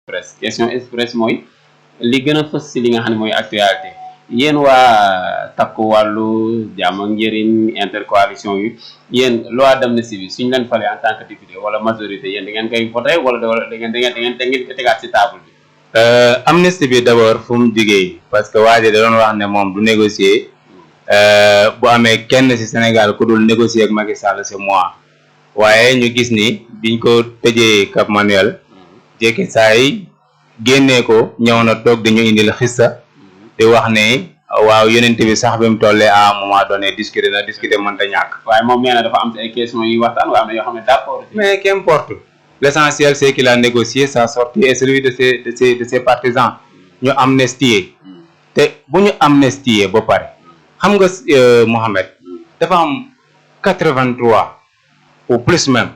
Express question express mooy li gën a fës si li nga xam ne mooy actualité yéen waa takku wàllu jàmm ak njëriñ intercoalition yi yéen loi d'amnistie bi suñ leen fale en tant que député wala majorité yéen da ngeen koy voté wala da ngeen ko tegaat si table bi. Amnistie bi d'abord fu mu jugee parce que waa ji da doon wax ne moom du négocier bu amee kenn ci Sénégal ku dul négocier ak Macky Sall c'est moi waaye ñu gis ni biñ ko tëjee Cap Manuel jékki saa yi génnee ko ñëw na toog dañu indil xissa te wax ne waaw yonent bi sax bi mu tollee à un moment donné discuter mënta ñàkk. waaye moom nee na dafa am ay questions yu waxtaan waaye am na yoo xam ne d'accord. mais qu'importe l'essentiel c'est qu'il a négocié sa sortie et celui de ses partisans ñu amnistier te bu ñu amnistier ba pare xam nga Mohamed dafa am 83 ou plus même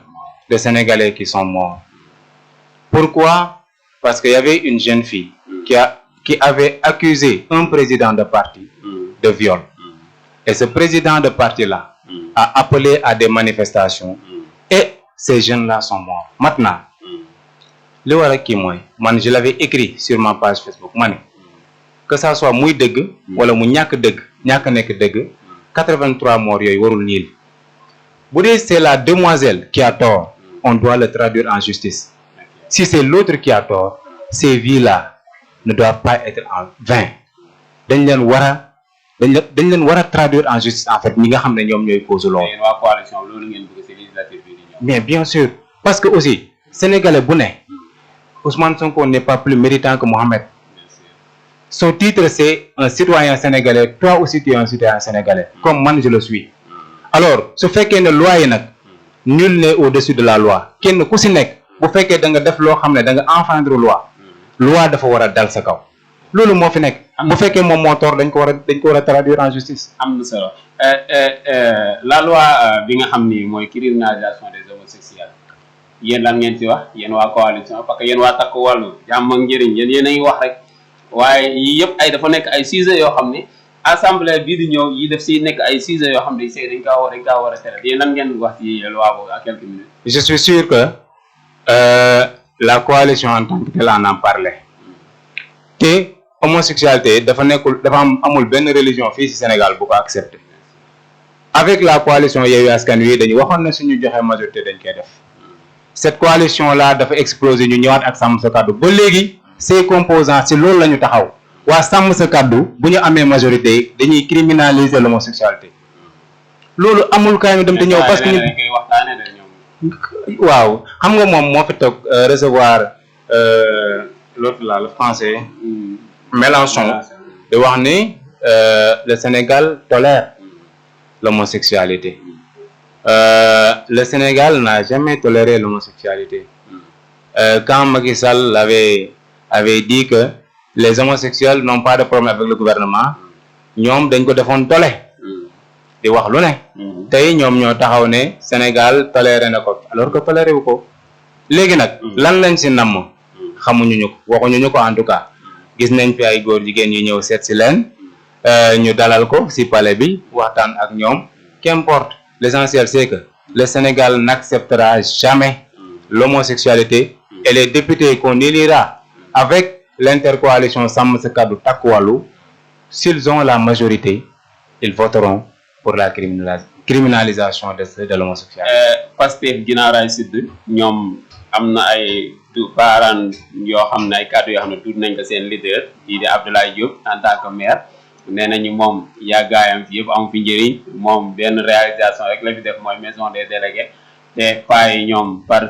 de Sénégalais qui sont morts. Pourquoi? Parce qu'il y avait une jeune fille qui avait accusé un président de parti de viol. Et ce président de parti-là a appelé à des manifestations et ces jeunes-là sont morts. Maintenant, le wara ki moy man je l'avais écrit sur ma page Facebook man que ça soit muy deug wala mu ñak nek deug 83 morts yoy warul niil. Bu dé c'est la demoiselle qui a tort, on doit le traduire en justice. Si c'est l'autre qui a tort, ces vies-là ne doivent pas être en vain. dañ leen wara traduire en justice en fait ñi nga xamné ñom ñoy cause lool. yéen waa coalition loolu ngeen bëgg ci législative bi di ñëw. Mais bien sûr, parce que aussi Sénégalais bu né Ousmane Sonko n'est pas plus méritant que Mohamed. Son titre c'est un citoyen sénégalais, toi aussi tu es un citoyen sénégalais, comme moi je le suis. Alors, ce fait que la loi yi nak nul n'est au-dessus de la loi. Kenn ku ci nek bu fekkee da nga def loo xam ne da nga enfreindre loi dafa war a dal sa kaw loolu moo fi nekk bu fekkee moom moo tort dañ ko war a traduire en justice. am na solo la loi bi nga xam ni mooy criminalisation des homosexuels yéen lan ngeen ci wax yéen waa coalition parce que yéen waa takku wàllu jàmm ak njëriñ yéen a ngi wax rek waaye yii yëpp ay dafa nekk ay sujets yoo xam ne assemblée bii di ñëw yi def si nekk ay sujets yoo xam ne dañ kaa war a tere yéen lan ngeen wax ci loi boobu à quelques minutes. Je suis sûr que la coalition en tant que telle en parlait te homosexualité dafa amul benn religion fii ci Sénégal bu ko accepté avec la coalition Yewwi Askan Wi dañu waxoon na suñu joxe majorité dañ koy def cette coalition là dafa exploser ñu ñëwaat ak sàmm sa kàddu ba léegi ces composants ci loolu la ñu taxaw waa sàmm sa kàddu bu ñu amee majorité dañuy criminaliser l'homosexualité loolu amul kaay ñu dem te ñëw parce que waaw xam nga moom moo fi toog recevoir l'autre là le français Mélenchon de wax ni le Sénégal tolère l'homosexualité le Sénégal n'a jamais toléré l'homosexualité quand Macky Sall avait dit que les homosexuels n'ont pas de problème avec le gouvernement ñoom dañ ko defoon tolé di wax lu ne tey ñoom ñoo taxaw ne Sénégal toléré na ko alors que toléré wu ko léegi nag lan lañ ci namm xamuñu ko waxuñu ko en tout cas gis nañ fi ay góor jigéen yu ñëw seet ci leen ñu dalal ko ci palais bi waxtaan ak ñoom qu'importe l'essentiel c'est que le Sénégal n'acceptera jamais l'homosexualité et les députés qu'on élira avec l'intercoalition Sàmm Sa Kàddu Takku Wallu s'ils ont la majorité ils voteront pour la criminalisation de l'homosexualité. Pastef Guinaw Rail Sud ñoom am na ay baaraan yoo xam ne ay kàddu yoo xam ne tudd nañ ko seen leader di Abdoulaye Diop en tant que maire nee nañu moom yàggaayam fi yëpp am fi njëriñ moom benn réalisation rek la fi def mooy maison des délégués te paa yi ñoom par